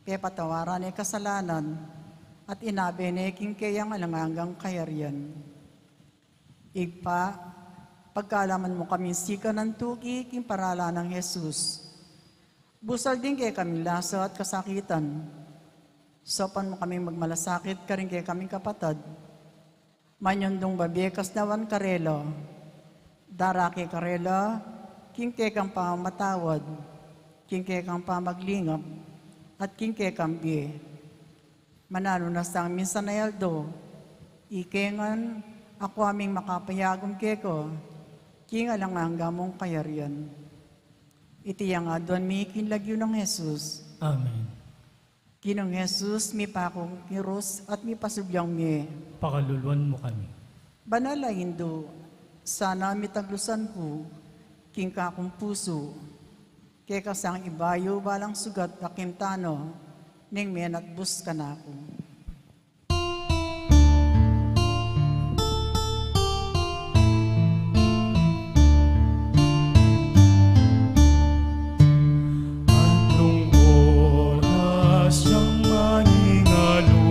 pepatawaran ne kasalanan, at inabe ne king keyang alang anggang kayarian. Ibpa, pagkalaman mu kaming sikanan tuki king paralan nang Jesus. Busal ding kekaming lasa at kasakitan, saupan mu kaming magmalasakit karing kekaming kapatad. Manyundung babie kasnawan karela, darake karela king kekang pamamatawad, king kekang pamaglingap, at king kekang bie. Mananu na sang minsan a aldo, ike ngan, aku aming makapayagum keka king alang angga mung kayarian. Iti yang aduan mi king lagyu nang Jesus. Amen. Ginung Jesus, mipaku king krus at mipasubyang mie, pakaluluan mu kami. Banal a Indu, sana mitaglusan ku king kakung pusu, keka sang ibayu balang sugat a kintana ning menatbus kanaku. Anung oras yang mangingalu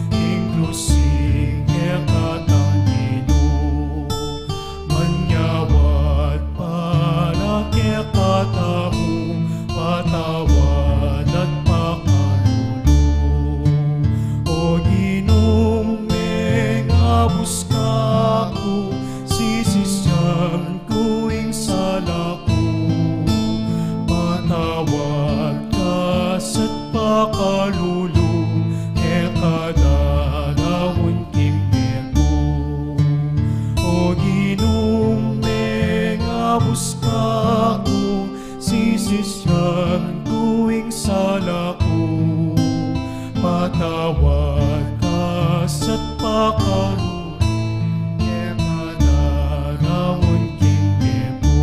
king krus ing kekatang Ginu, manyawad para kekatamu, patawad at pakalulu. O Ginung mengabus kaku, sisisian ku ing sala ku, patawad ka at pakalulu, keka daraun king bie ku. O Ginung mengabus kaku, sisisian ku ing sala ku, patawad ka at pakalulu, keka daraun king bie ku.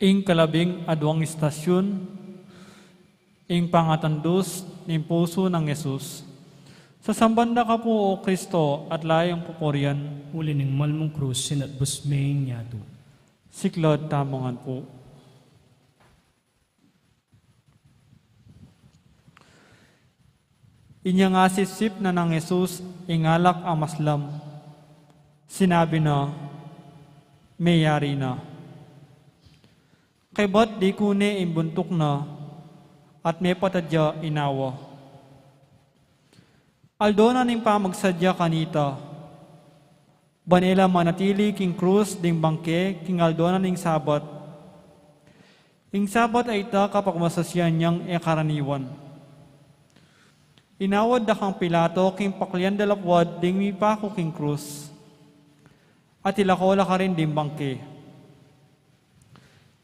Ing kalabing aduang istasyun, ing pangatandus ning pusu nang Jesus. Sasamban da ka pu, O Kristo, at layung pupurian. Uli ning malmung krus, sinatbus me ing yatu. Siklaud tamu ngan pu. Inya nga sipsip na nang Jesus ing alak a maslam. Sinabi na, meyari na. Kaybat dikune ing buntuk na, at mepatad ya inawa. Aldo na ning pamagsadya kanita, ban e la manatili king krus ding bangke king aldo na ning Sabat. Ing Sabat a ita kapagmasasian yang e karaniwan. Inawad da kang Pilato king paklian da lapwad ding mipaku king krus, at ilako la karin ding bangke.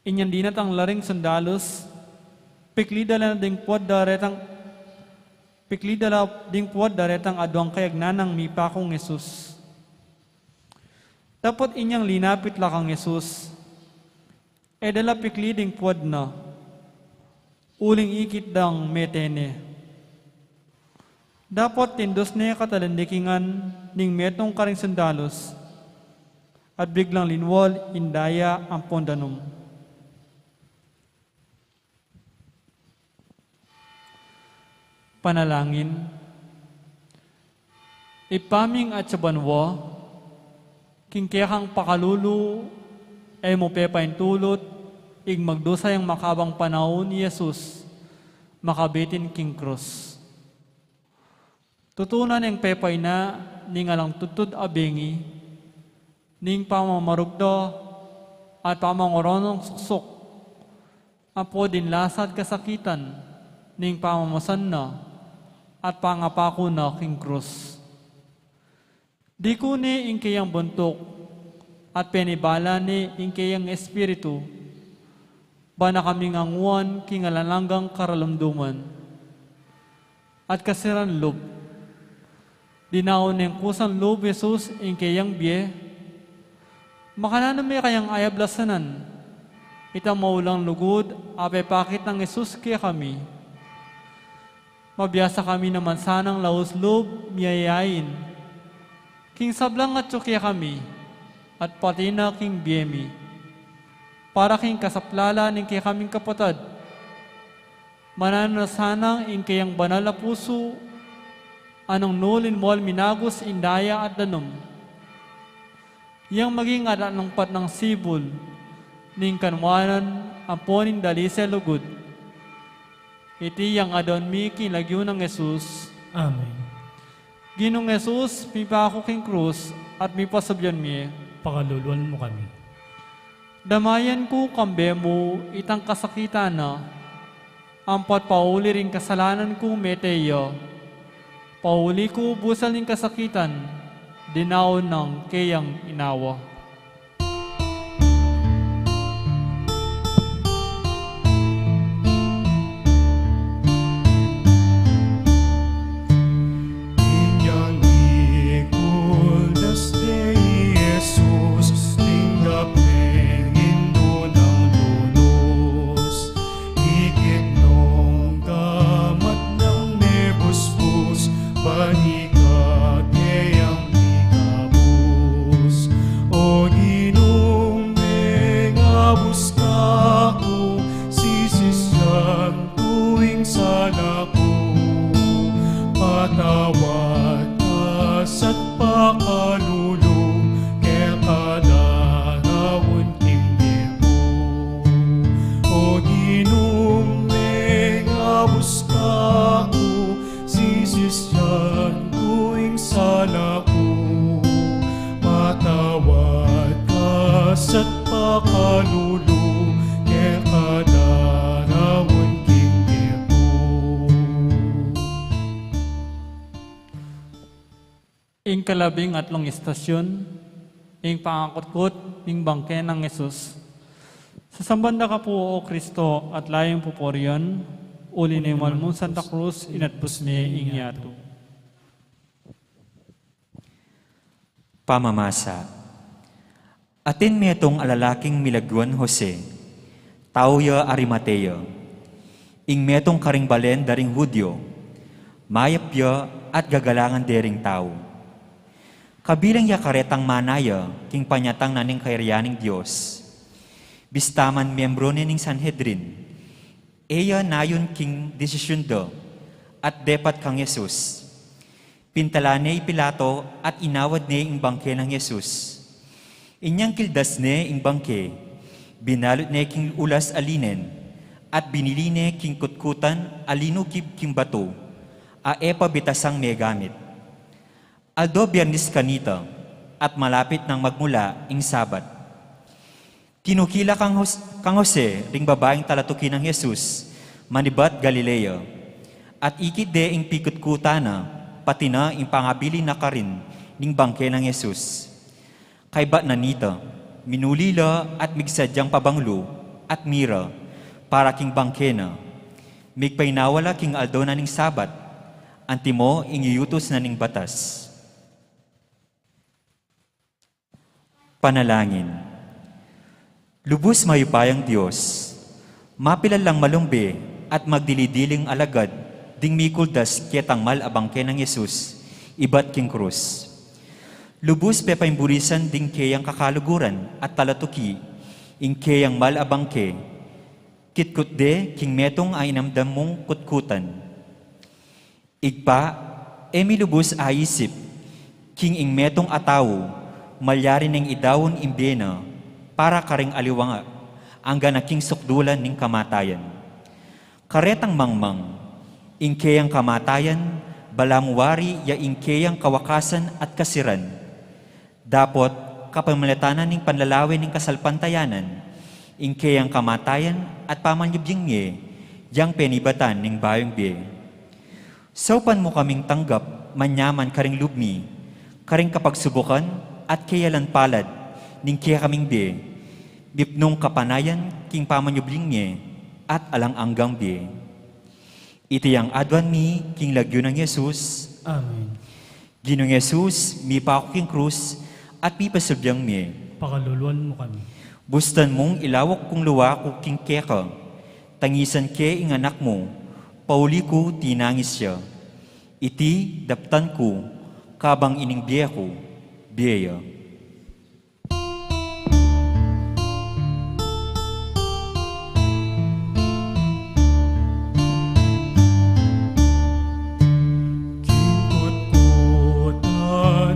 Inyang dinatang la ring sundalus, pikli da la ding puad da retang, pikli da la ding puad da retang aduang kayagnan nang mipaku nang Jesus. Dapot inyang linapit la kang Jesus, e da la pikli ding puad na, uling ikit dang mete ne. Dapot tindus ne katalindikingan ning metung karing sundalus, at biglang linwal ing daya ampon danum. Panalangin. Ibpa ming atsu ka banua, king kekang pakalulu, e mu pepaintulut ing magdusa yang makabang panaun i Jesus, makabitin king krus. Tutunan ing pepaina ning alang tudtud a bengi, ning pamamarugda at pamangorong nang suksuk, ampon ding lasa at kasakitan ning pamamasan na at pangapaku na king krus. Diku ne ing keyang buntuk at penibala ne ing keyang espiritu, ba na kaming anguan king alang anggang karalumduman at kasiran lub. Dinaun neng kusan lub Jesus ing keyang bie. Makananu me kayang ayablasanan itang maulang lugud a pepakit nang Jesus kekami? Mabiasa kami naman sanang laus lub miyayain king sablang atsu kekami at pati na king bie mi, para king kasaplalan ning kekaming kapatad. Mananu na sanang ing keyang banal a pusu, a nung nu linwal minagus ing daya at danum, yang maging adat nang patnang sibul ning kanwanan ampon ning dalise lugud. Iti yang adwan mi king lagyu nang Jesus. Amen. Ginung Jesus, mipaku king krus at mipasubyan mi, pakaluluan mu kami. Damayan ku kambe mu itang kasakitan na, ampat pauli ring kasalanan kung mete ya. Pauli ku busal ning kasakitan, dinaun nang keyang inawa. Inyang ikuldas de i Jesus, tinggap neng Indu nang lunus. Ikit nong gamat nang mebusbus, bani kate yang mikabus. O Ginung mengabus kaku, sisisyan ku ing sala ku. Patawad ka sa pakalulu, keka daraun king bie ku. O Ginung mengabus kaku, sisisyan ku ing sala ku. Patawad ka sa pakalulu, keka daraun king bie ku. Ing kalabing atlung istasyun, ing pangakutkut ning bangke nang Jesus. Sasamban da ka pu, O Kristo, at layun pupurian, uli ne mu ing Santa Cruz, inatpus ne ing yatu. Pamamasa. Atin metung a lalaking milagyuan Jose, tau ya Arimatea, ing metung karing balen da ring Judio, mayap ya at gagalangan de ring tau. Kabilang ya karetang manaya king panyatang na ning Kayarian ning Dios. Bista man miyembro ne ning Sanhedrin, e ya nayun king desisyun da at depat kang Jesus. Pintalan ne i Pilato at inawad ne ing bangke nang Jesus. Inyang kildas ne ing bangke, binalut ne king ulas a linen at binili ne king kutkutan a linukib king batu a e pa bitasang megamit. Aldo Biernis kanita at malapit nang magmula ing Sabat. Tinuki la kang Jos-, kang Jose ring babaing talatuki nang Jesus manibat Galilea, at ikit de ing pikutkutan na, pati na ing pangabili na karin ning bangke nang Jesus. Kaybat na nita, minuli la at migsadyang pabanglu at mira para king bangke na. Migpainawa la king aldo na ning Sabat, antimo ing iyutus na ning batas. Panalangin. Lubus mayupayang Dios, mapilan lang malumbe at magdili-diling alagad ding mikuldas ketang mal a bangke nang Jesus ibat king krus. Lubus pepaimburisan ding keyang kakaluguran at talatuki ing keyang mal a bangke, kitkut de king metung a inamdam mung kutkutan. Ibpa, e mi lubus aisip king ing metung a tau malyari neng idaun ing bie na para karing aliwa, angga na king sukdulan ning kamatayan. Karetang mangmang, ing keyang kamatayan balamu wari ya ing keyang kawakasan at kasiran. Dapot kapamilatan na ning panlalawe ning kasalpantayanan, ing keyang kamatayan at pamanyubling mie yang penibatan ning bayung bie. Saupan mu kaming tanggap manyaman karing lub mi, karing kapagsubukan at keyalan palad ning kekaming bie, mipnung kapanayan king pamanyubling mie at alang anggang bie. Iti yang aduan mi king lagyu nang Jesus. Amen. Ginung Jesus, mipaku king krus at mipasubling mie. Pakaluluan mu kami. Bustan mung ilawa kung luwa ku king keka, tangisan ke ing anak mu, pauli ku tinangis ya. Iti daptan ku, kabang ining bie ku, bie ya. King kutkutan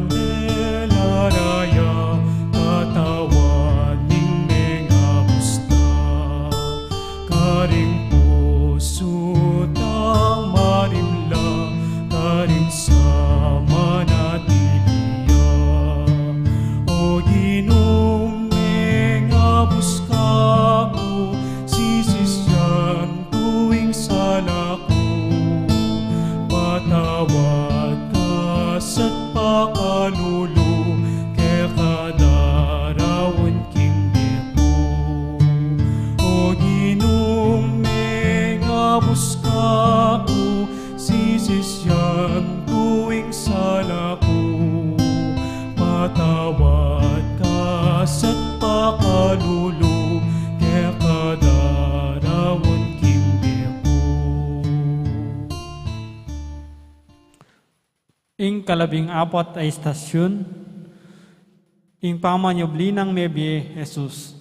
de laraya, katawan ning mengabus da, karing pusu tang marimla, karing samanatili ya. O Ginung mengabus kaku, sisisian ku ing sala ku, patawad ka sa pakalulu, keka daraun king bie ku. O Ginung mengabus kaku, sisisian ku ing sala ku, patawad ka sa pakalulu, keka daraun king bie ku. Ing kalabing apat a istasyun, ing pamanyubli nang mebie Jesus.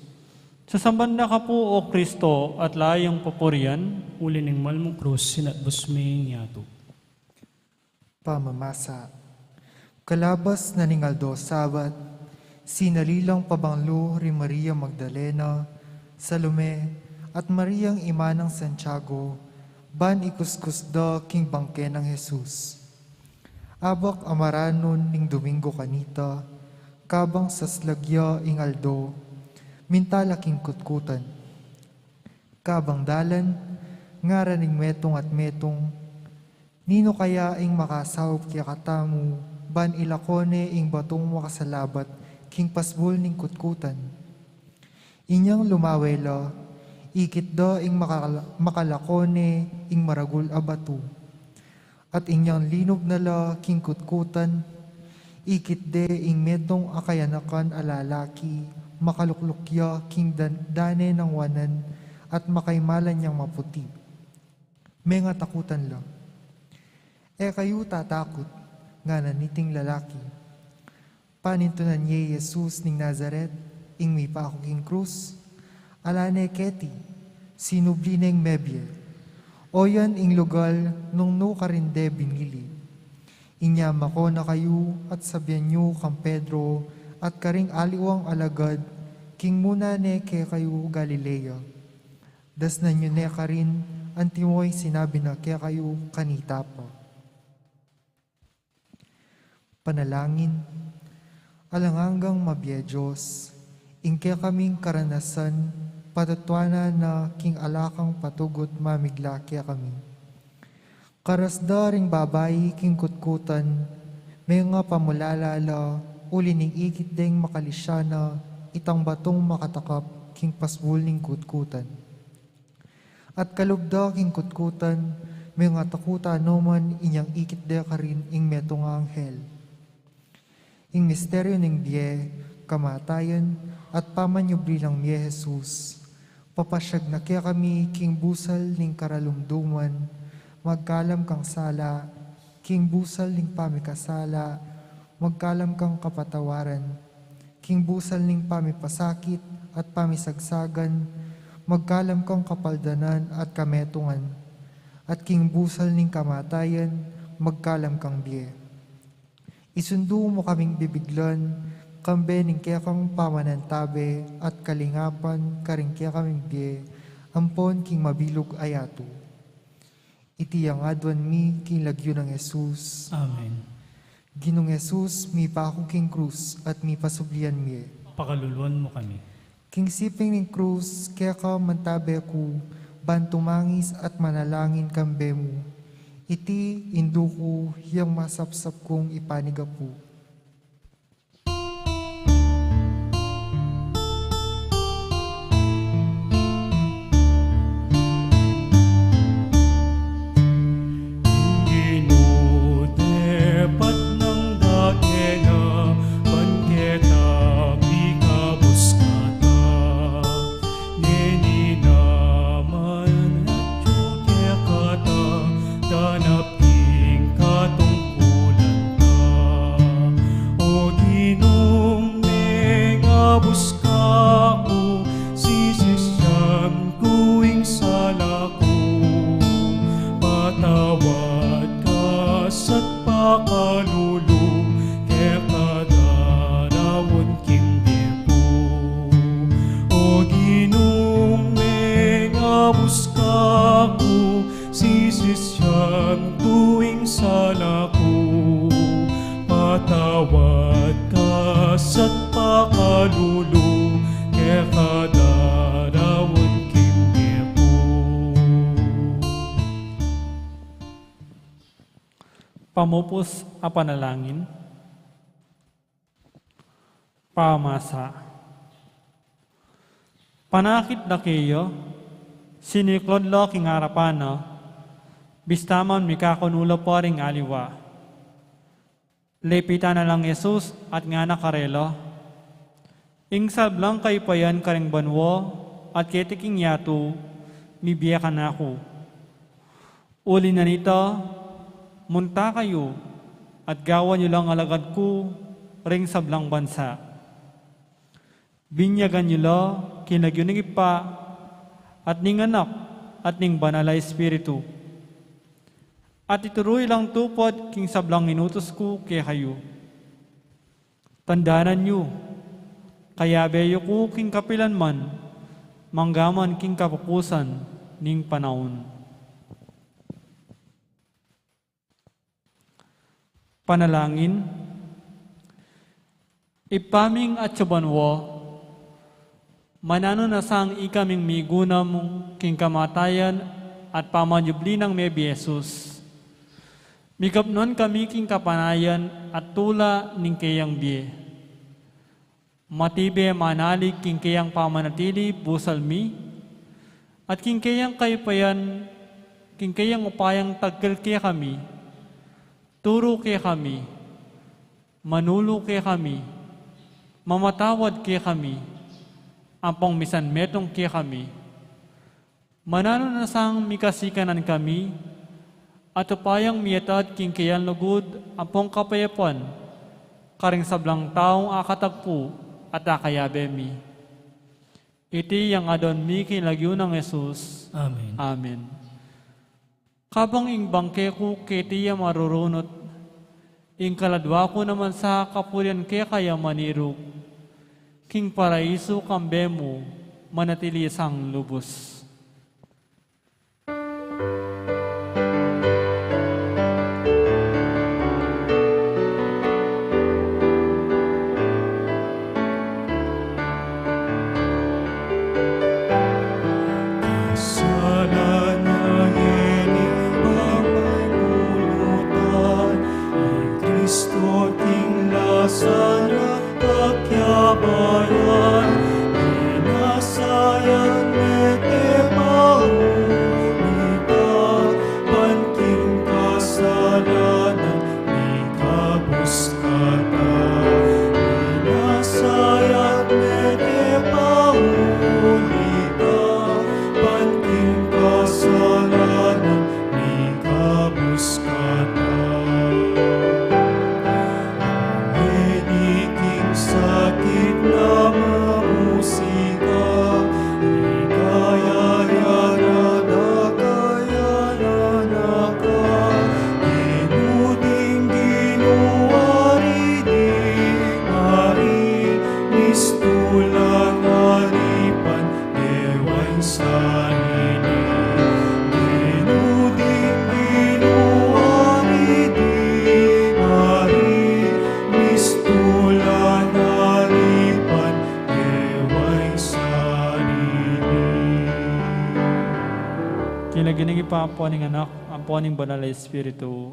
Sasamban da ka pu, O Kristo, at layung pupurian. Uli ning mal mung krus, sinatbus me ing yatu. Pamamasa. Kalabas na ning aldo Sabat, sinali lang pabanglu ri Maria Magdalena, Salome, at Mariang ima nang Santiago, ban ikuskus da king bangke nang Jesus. Abak a maranun ning Domingo kanita, kabang saslag ya ing aldo, minta la king kutkutan. Kabang dalan, ngara ning metung at metung, "Ninu kaya ing makasaup kekatamu ban ilako ne ing batung makasalabat king pasbul ning kutkutan?" Inyang lumawe la, ikit da ing makala-, makalako ne ing maragul a batu. At inyang linub na la king kutkutan, ikit de ing metung a kayanakan a lalaki, makalukluk ya king dan-, dane nang wanan at makaimalan yang maputi. Mengatakutan la. "E kayu tatakut," ngana niting lalaki. Panintunan ye i Jesus ning Nazaret, ing mipaku king krus, ala ne keti, sinubli neng mebie. Oyan ing lugal nung nu karin de binili. Inya mako na kayu at sabian yu kang Pedro at karing aliwang alagad, king muna ne kekayu Galilea. Dasnan yu ne karin antimo ing sinabi na kekayu kanita pa. Panalangin. Alang anggang mabie Dios, ing kekaming karanasan, patutuanan na king ala kang patugut mamigla kekami. Karas da ring babai king kutkutan, menga pamulala la, uli ning ikit deng makalisiana itang batung makatakap, king pasbul ning kutkutan. At kalub da king kutkutan, mengatakutan no man inyang ikit de karin ing metung a anghel. Ing misteryu ning bie, kamatayan, at pamanyubli nang mie Jesus, papasyag na kekami king busal ning karalumduman, magkalam kang sala, king busal ning pamikasala, magkalam kang kapatawaran, king busal ning pamipasakit at pamisagsagan, magkalam kang kapaldanan at kametungan, at king busal ning kamatayan, magkalam kang bie. Isundu mu kaming bibiglan, kambe ning kekang pamanantabe at kalingapan karing kekaming bie, ampon king mabilug a yatu. Iti ing aduan mi king lagyu nang Jesus. Amen. Ginung Jesus, mipaku king krus at mipasublian mie. Pakaluluan mu kami. King siping ning krus, keka mantabe ku, ban tumangis at manalangin kambe mu. Iti, indu ku, yang masapsap kung ipanigapu. Ing Ginu depat nang dake na, ban keta pikabus kata. Ngeni naman atyu kekata, danap ing katungkulan ta. O Ginung mengabus kaku, sisisian ku ing sala ku, patawad ka sa pakalulu, keka daraun king bie ku. O Ginung mengabus kaku, sisisian ku ing sala ku, patawad ka sa pakalulu, keka daraun king bie ku. Pamupus a panalangin. Pamasa. Panakit da keya, siniklod la king arapan na, bista man mikakanu la pa ring aliwa. Lepitan na lang Jesus at ngana karela, ing sablang kayupayan karing banua at keti king yatu, mibie kanaku. Uli na nita, munta kayu at gawan yu lang alagad ku ring sablang bansa. Binyagan yu la king lagyu ning Ibpa, at ning Anak, at ning Banal a Espiritu. At ituru yu lang tupad king sablang inutus ku kekayu. Tandanan yu, kayabe yu ku king kapilan man, manggaman king kapupusan ning panaun. Panalangin. Ibpa ming atsu banua, mananu na sang ikaming migunam king kamatayan at pamanyubli nang mebie Jesus. Mikapnuan kami king kapanayan at tula ning keyang bie. Matibe manalig king keyang pamanatili busal mi, at king keyang kayupayan, king keyang upayang tagkel kekami, turu kekami, manulu kekami, mamatawad kekami, ampong misan metung kekami. Mananu na sang mikasikanan kami, at upayang miatad king keyang lugud ampong kapayapan, karing sablang taung akatagpu at akayabe mi. Iti ing aduan mi king lagyu nang Jesus. Amen. Amen. Kabang ing bangke ku keti ya marurunut, ing kaladua ku naman sa kapurian keka ya maniruk, king paraisu kambe mu manatili sang lubus. Kasalanan ini pamagulutan, i Kristo king lasa na pakyabayan, inasa Sanini, Ginu ding Ginu, ari ding ari, mistulan ari pan, e waysan ini. King lagyu ning Ibpa, ampo ning Anak, ampo ning Banal a Espiritu.